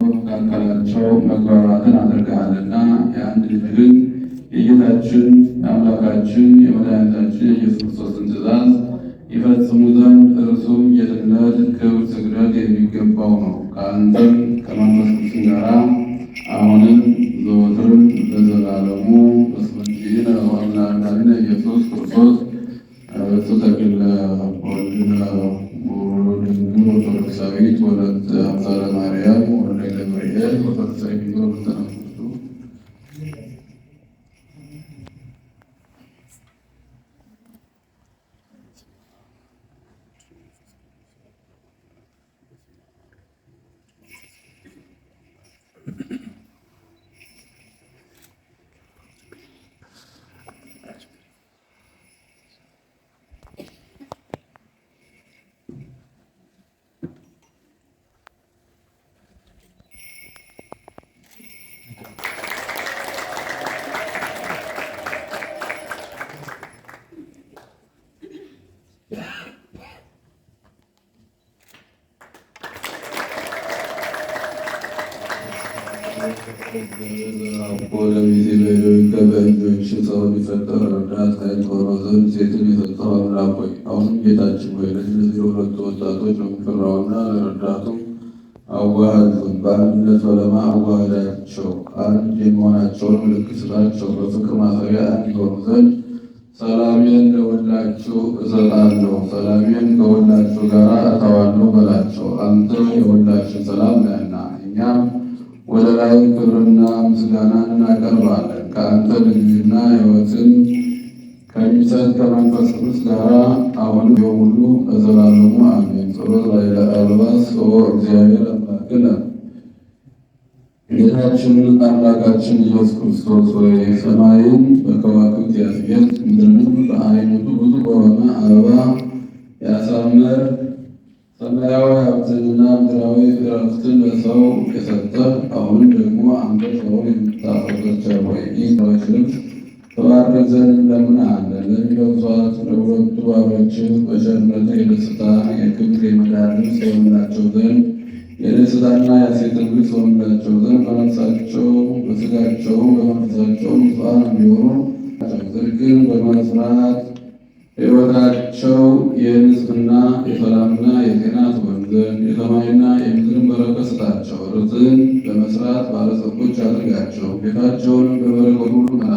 በመካከላቸው መግባባትን አድርገሃልና የአንድ ልጅህን የጌታችን የአምላካችን የመድኃኒታችን የኢየሱስ ክርስቶስን ትእዛዝ ይፈጽሙ ዘንድ እርሱም ጌትነት፣ ክብር፣ ስግደት የሚገባው ነው። ከአንተም ከመንፈስ ቅዱስ ጋር አሁንም ዘወትርም ለዘላለሙ በስመ እግዚእነ ወአምላክነ ኢየሱስ ክርስቶስ ተክለ ወልድነ ወድንግል ኦርቶዶክሳዊት ወለተ አምሳለ ማርያም ወልደ ገብርኤል ኦርቶዶክሳዊ ወለተ በእጆች ሰውን የፈጠረ ረዳት ኃይል ሆኖ ዘንድ ሴትን የሰጠው አምላክ ሆይ፣ አሁንም ጌታችን ሆይ ለእነዚህ ለሁለቱ ወጣቶች ለሙሽራውና ለረዳቱም አዋህዱን፣ በአንድነት በለማ አዋህዳቸው፣ አንድ የመሆናቸውን ምልክት ስጣቸው። በፍቅር ማሰሪያ አንድ ይሆኑ ዘንድ ሰላሜን ለሁላችሁ እሰጣለሁ፣ ሰላሜን ከሁላችሁ ጋር እተዋለሁ በላቸው። አንተ የሁላችን ሰላም ነህና እኛም ወደ ላይ ክብርና ምስጋና እናቀርባለን። ከአንተ ልጅና ሕይወትን ከሚሰጥ ከመንፈስ ቅዱስ ጋር አሁን ሁሉ ለዘላለሙ አሜን። ጸሎት ላይ ለአልባስ እግዚአብሔር አምላክነ ጌታችን አምላካችን ኢየሱስ ክርስቶስ ሆይ ሰማይን በከዋክብት ያስጌጥ ምድርንም በዓይነቱ ብዙ በሆነ አበባ ያሳምር ሰማያዊ ሀብትንና ምድራዊ ዕረፍትን ለሰው የሰጠ አሁንም ደግሞ አንተ ሰውን የምታፈቅር ቸር ሆይ ይህ ልብስ ተባረክ ዘንድ እንለምንሃለን። ለሚለብሷት ለሁለቱ ባሮችህ በቸርነትህ የደስታ የክብር የመዳን ልብስ ይሆንላቸው ዘንድ የደስታና የሐሴት ልብስ ይሆንላቸው ዘንድ በነፍሳቸው በሥጋቸውም በመንፈሳቸውም ንጹሐን እንዲሆኑ ጽድቅን በመስራት ሕይወታቸው የንጽሕና የሰላምና የጤና ትሆን ዘንድ የሰማይና የምድርን በረከት ስጣቸው። ርትዕን በመስራት ባለጸጎች አድርጋቸው። ቤታቸውንም በበረከት ሁሉ ምላ።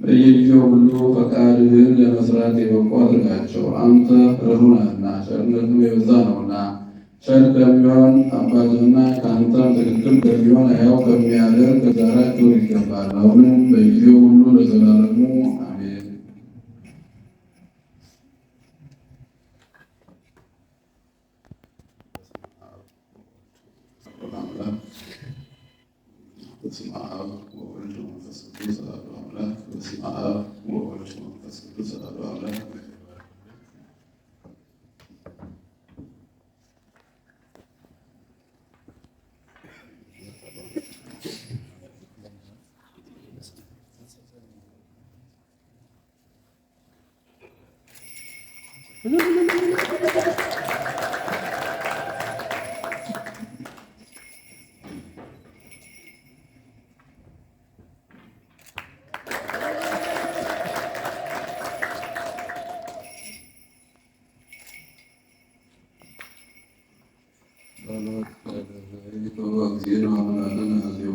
በየጊዜው ሁሉ ፈቃድህን ለመስራት የበቁ አድርጋቸው። አንተ ርኅሩህ ነህና ቸርነትህም የበዛ ነውና ቸር ከሚሆን አባትህና ከአንተም ትክክል ከሚሆን ሕያው ከሚያደርግ ጋራ ክብር ይገባል፣ አሁንም በጊዜው ሁሉ ለዘላለሙ አሜን። በስመ አብ ወወልድ ወመንፈስ ቅዱስ አሐዱ አምላክ። በስመ አብ ወወልድ ወመንፈስ ቅዱስ አሐዱ አምላክ።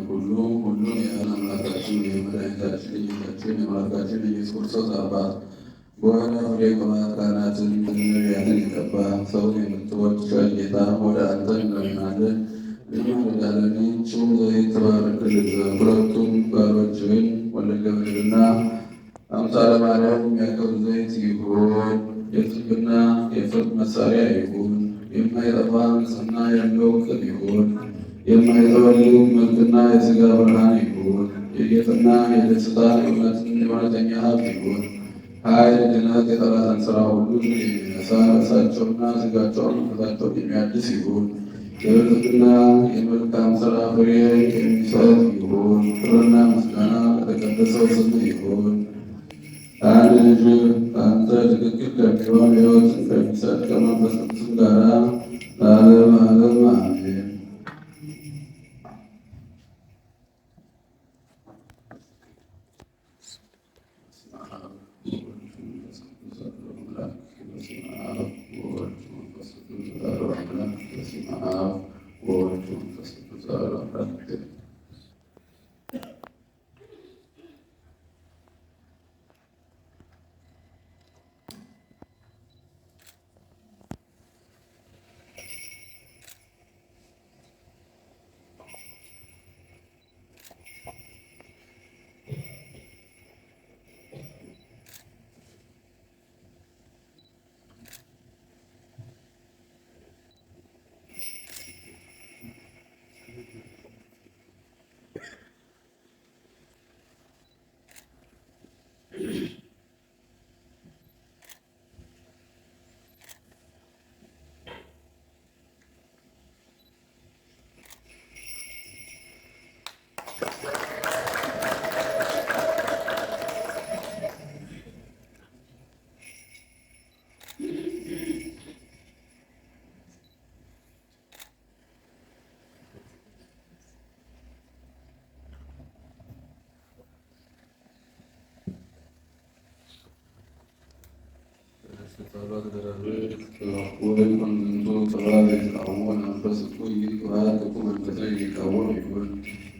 ሁሉ ሁሉን ያህል አምላካችን የመድኃኒታችን የጌታችን የአምላካችን የኢየሱስ ክርስቶስ አባት በወይን ፍሬ ቅባት ካህናትን ነቢያትን የቀባ ሰውን የምትወድ ቸር ጌታ ወደ አንተ እንለምናለን እንማልዳለን። ይህችን ዘይት ትባርክልን ዘንድ ሁለቱም ባሮችህን ወልደ ገብርኤልና አምሳለ ማርያም የሚያከብር ዘይት ይሁን። የጽድቅና የፍርድ መሳሪያ ይሁን። የማይጠፋ ንጽሕና ያለው ቅብ ይሁን። የማይጠወልግ መልክና የሥጋ ብርሃን ይሁን። የጌጥና የደስታ የእውነተኛ ሀብት ይሁን። ኃይል፣ ድነት፣ የጠላትን ሥራ ሁሉ ድል የሚነሳ ነፍሳቸውና ሥጋቸውን መንፈሳቸውን የሚያድስ ይሁን። የብልጽግና የመልካም ሥራ ፍሬ የሚሰጥ ይሁን። ክብርና ምስጋና ለተቀደሰው ስም ይሁን። አንድ ልጅ ከአንተ ትክክል ከሚሆን ሕይወትን ከሚሰጥ ከመንፈስ ቅዱስ ጋራ ለዓለም ዓለም አሜን። ቅዱስ አሐዱ አምላክ።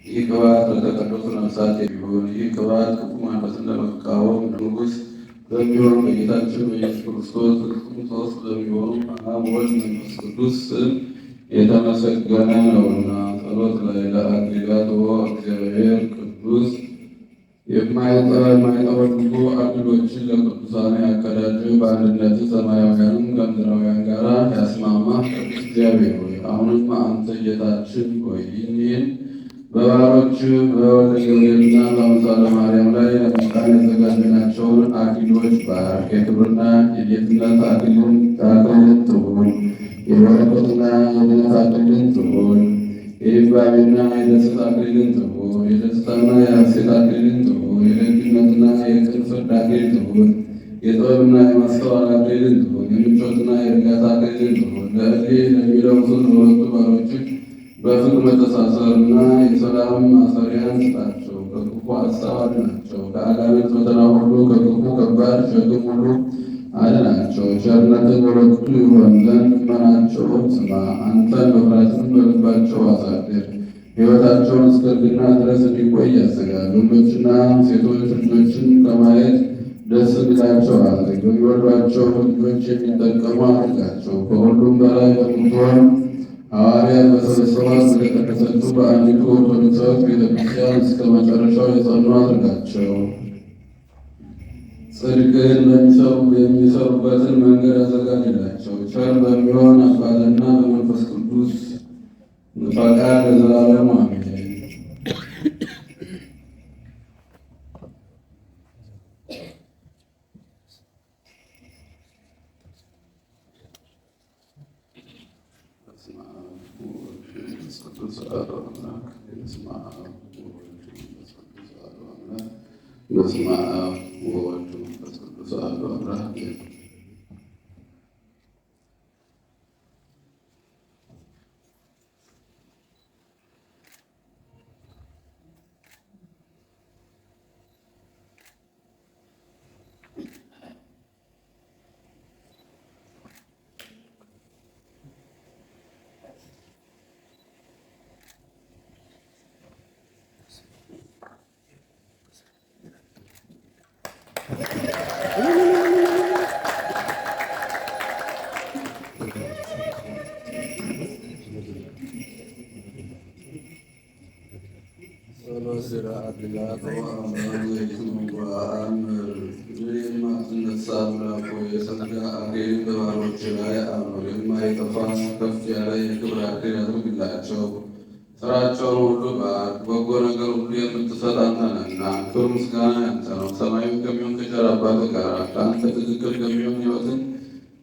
ይህ ቅባት ለተቀደሱ ነፍሳት የሚሆን፣ ይህ ቅባት ክፉ መንፈስን ለመቃወም ንጉሥ በሚሆን በጌታችን በኢየሱስ ክርስቶስ ፍጹም ሦስት በሚሆኑ አብ፣ ወልድ፣ መንፈስ ቅዱስ ስም የተመሰገነ ነውና። ጸሎት ላይ ለአክሊላት እግዚአብሔር ቅዱስ የማይጠወልጉ አክሊሎችን ለቅዱሳን ያቀዳጀ፣ በአንድነት ሰማያውያንን ከምድራውያን ጋር ያስማማ ቅዱስ እግዚአብሔር ሆይ፣ አሁንም አንተ ጌታችን ሆይ ይህን በባሮች በወልደ ገብርኤልና በአምሳለ ማርያም ላይ ለመጫን ያዘጋጀናቸውን አክሊሎች ባርክ። የክብርና የጌትነት አክሊልን ትሁን። የበረከትና የድነት አክሊልን ትሁን። የይባቤና የደስታ አክሊልን ትሁን። የደስታና የሐሴት አክሊልን ትሁን። የደግነትና የቅን ፍርድ አክሊል ትሁን። የጥበብና የማስተዋል አክሊልን ትሁን። የምቾትና የእርጋታ አክሊልን ትሁን። ለእሊህ ለሚለብሱት ለሁለቱ ባሮችህ በፍቅር መተሳሰርና የሰላም ማሰሪያን ስጣቸው። ከክፉ ሐሳብ አድናቸው። ከአጋንንት ፈተና ሁሉ፣ ከክፉ ከባድ ሸክም ሁሉ አድናቸው። ቸርነትህ በሁለቱ ይሆን ዘንድ ልመናቸውን ስማ። አንተን መፍራትን በልባቸው አሳድር። ሕይወታቸውን እስከ እርጅና ድረስ እንዲቆይ ያዘጋጅ። ወንዶችና ሴቶች ልጆችን ከማየት ደስ እንዲላቸው አድርግ። በሚወዷቸው ልጆች የሚጠቀሙ አድርጋቸው። ከሁሉም በላይ በምትሆን ሐዋርያት በሰበሰቧት በተቀደሰችው በአንዲቱ ኦርቶዶክሳዊት ቤተክርስቲያን እስከ መጨረሻው የጸኑ አድርጋቸው። ጽድቅን የሚሰሩበትን መንገድ አዘጋጅላቸው። ቸር በሚሆን አባትና በመንፈስ ቅዱስ ፈቃድ ለዘላለሙ አሜን። በስመ አብ ወወልድ ወመንፈስ ቅዱስ አሐዱ አምላክ። በስመ አብ ወወልድ ወመንፈስ ቅዱስ አሐዱ አምላክ። በስመ አብ ወወልድ ወመንፈስ ቅዱስ አሐዱ አምላክ። የማትነሳ አምላክ ሆይ፣ የጸጋ አክሊልን በባሮችህ ላይ አኑር። የማይጠፋ ከፍ ያለ የክብር አክሊል አድርግላቸው። ሥራቸውን ሁሉ ባርክ። በጎ ነገር ሁሉ የምትሰጥ አንተ ነህና፣ ክብር ምስጋና ያንተ ነው። ሰማያዊ ከሚሆን ከቸር አባትህ ጋር፣ ከአንተ ትክክል ከሚሆን ሕይወትን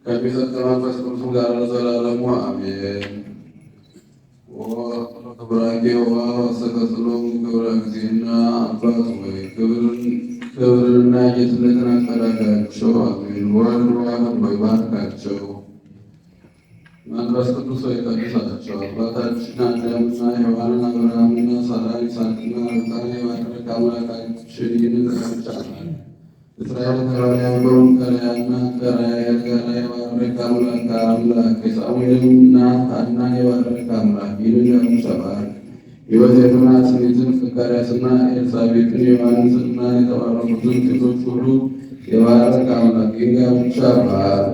ከሚሰጥ ከመንፈስ ቅዱስም ጋር ለዘላለሙ አሜን። ክብራኬ ወሰከስሎም ክብረ እግዚእና አባት ሆይ፣ ክብርንና ጌትነትን አቀዳጃቸው። አሜን። ወልድ ዋህድ ሆይ ባርካቸው። መንፈስ ቅዱስ ሆይ ቀድሳቸው። አባታችን አዳምና ሔዋንን፣ አብርሃምና ሳራን፣ ይስሐቅና ርብቃን የባረከ አምላካችን ይህንን ጋብቻ እስራኤል ከባሪያቸውም ከልያና ከራሔል ጋር የባረከ አምላክ አምላክ የሳሙኤልና ሐናን የባረከ አምላክ ይህንን ጋብቻ ባርክ። ዮሴፍና ስሚትን፣ ዘካርያስና ኤልሳቤጥን፣ ዮሐንስንና የተባረኩትን ሴቶች ሁሉ የባረክ አምላክ የጋብቻ በዓል።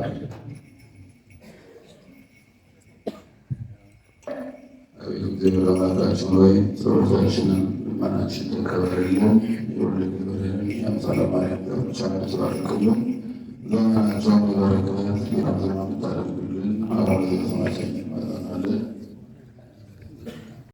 አቤቱ እግዚአብሔር አምላካችን ሆይ፣ ጸሎታችንን ልመናችንን ተቀበልልን። የወልደ ገብርኤልን የአምሳለ ማርያም ጋብቻ እንድትባርክልን፣ ዘመናቸውን በበረከት መልካም ዘመን እንድታደርግልን አቡነ ዘበሰማያት።